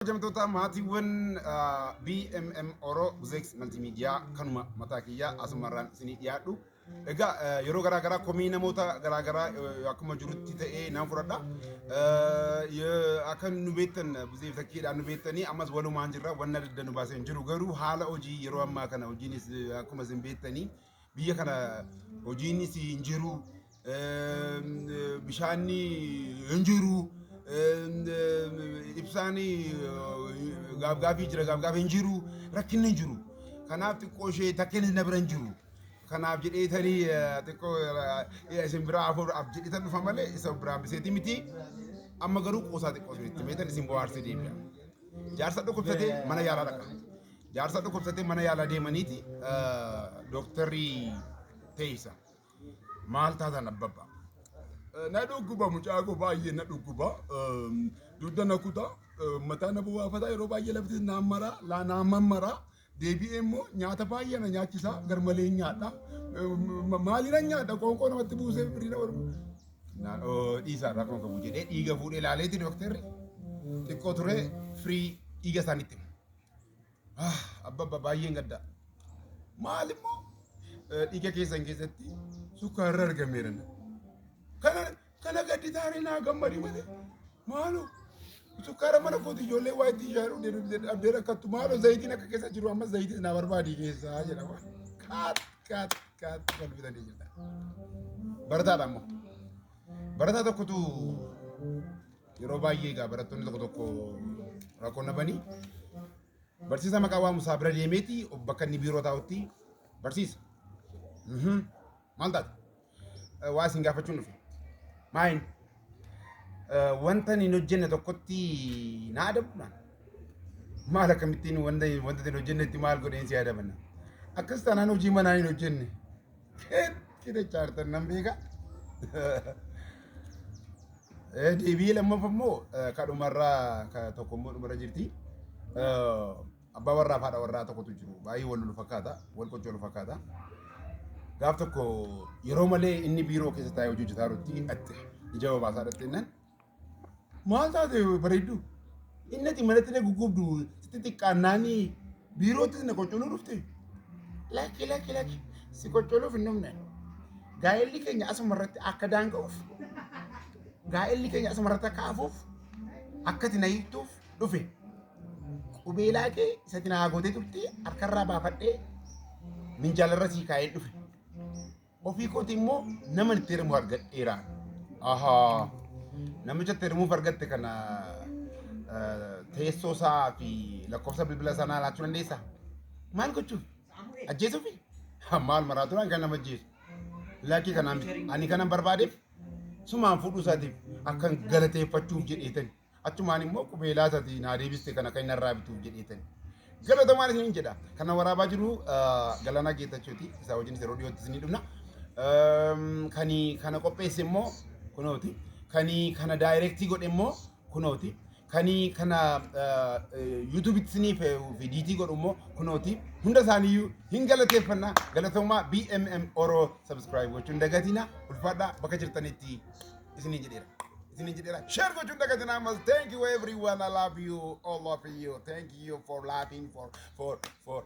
Kabajamtoota maatiiwwan BMM Oro Buzeeks Maltiimiidiyaa, kanuma mataa kiyyaa asumarraan isinii dhiyaadhu. Egaa yeroo garaa garaa komii namoota garaa garaa akkuma jirutti ta'ee nan fudhadha. Akka nu beektan, Buzeef takkiidhaan nu beektanii, ammas walumaan jirra, wanna adda nu baasee hin jiru. Garuu haala hojii yeroo ammaa kana hojiinis akkuma isin beektanii biyya kana hojiinis hin jiru. Bishaanni hin jiru. Ibsaan gaaf gaafii jira, gaaf gaafii hin jiru. Rakkinni hin jiru. Kanaaf xiqqoo ishee takkeenis na bira hin jiru. Kanaaf jedheetanii xiqqoo isin biraa hafuudhaaf jedheetan dhufa malee isa biraan biseeti miti. Amma garuu qoosaa xiqqoo isinitti meetan isin bohaarsee deebi'a. Jaarsa dhukkubsatee mana yaalaa dhaqa. Jaarsa dhukkubsatee mana yaalaa deemaniiti dooktarri teessisa. "Maal taatan, abbabba?" "Na dhukkuba, mucaa koo, baay'ee na dhukkuba. Dugda na kuta, mataa na bobaafata, yeroo baay'ee laftis naan mara, naan mammara. Deebi'ee immoo nyaata baay'ee na nyaachisa, garmalee nyaadha. Maaliin nyaadha? Qoonqoo namatti buusee firii na barbaada." "Dhiisaa, rakkoon qabu," jedhee dhiiga fuudhee ilaaleeti dooktarri xiqqoo ture firii dhiiga isaaniitti. "Abbabba, baay'een gadda." "Maal immoo?" "Dhiiga keessan keessatti sukkaarri argameera." "Kana gaddi taaree naa gammadi malee, maaloo sukkaara mana kooti ijoollee waa itti ijaaru dhabdee rakkattu, maaloo zayitiin akka keessa jiru, amma zayitiin naa barbaadi keessaa," jedhama. Kaat kaat kaat kolfitanii jirta. Barataadha ammoo. Barataa tokkotu yeroo baay'ee, egaa barattoonni tokko tokko rakkoo nabanii, barsiisa maqaa waamusaa bira deemeeti bakka inni biiroo taa'utti barsiisa. "Maal taate? Waa isin gaafachuun dhufe." "Maayin?" "Wanta hin hojjenne tokkotti na adabuudhaan." "Maal, akkamittiin wanta hin hojjennetti maal godheen si adabanna?" "Akkas taanaan hojii manaa hin hojjenne." Keetti chaartan nan beeka. Deebii lammaffaa immoo kadhumarraa ka tokko immoo dhumarra jirti. Abbaa warraa fi haadha warraa tokkotu jiru. Baay'ee wal lolu fakkaata. Wal qoccolu fakkaata. Gaaf tokko yeroo malee inni biiroo keessa taa'ee hojii hojjetaa jirutti dhatte. Ija bobaasaa dhatte jennaan. "Maal taate, bareeddu? Inni ati manatti na gugubdu sitti xiqqaannaanii biirootti na qoccoluu dhufte?" "Lakki, lakki, lakki, si qoccoluuf hin dhufne. Gaa'elli keenya asuma irratti akka daanga'uuf, gaa'elli keenya asuma irratti akka hafuuf, akka ati na hiiktuuf dhufe. Qubeelaa kee isatti naa gootee turte harkarraa baafadhee minjaalarra sii kaa'ee dhufe. Ofii kooti immoo nama itti heerumu argadheera." "Ahaa. Namicha itti heerumuuf argatte kana teessoo isaa fi lakkoofsa bilbila sanaa laachuu dandeessaa?" "Maal gochuuf? Ajjeesuufi? Maal maraatuudhaan kan nama ajjeesu? Lakkii, kanaan miti. Ani kanan barbaadeef sumaan fuudhuu isaatiif akkan galateeffachuuf jedheetani. Achumaan immoo qubeelaa isaatii naa deebiste kana kan inni irraa bituuf jedheetani." Galatamaan isiniin jedha. Kana waraabaa jiru Galaanaa Geetachooti. Isaa wajjin yeroo dhiyootti isinii dhufna. Kani kana qopheesse immoo kunooti. Kani kana direct godhe immoo kunooti. Kani kana YouTubeitti isiniif fi edit godhu immoo kunooti. Hunda isaaniiyyuu hin galateeffanna. Galatoomaa. BMM Oro subscribe gochuun dagatina. Ulfaadhaa, bakka jirtanitti isiniin jedheera. Isiniin jedheera. Share gochuun dagatina ammas. Thank you everyone. I love you. All of you. Thank you for loving for for for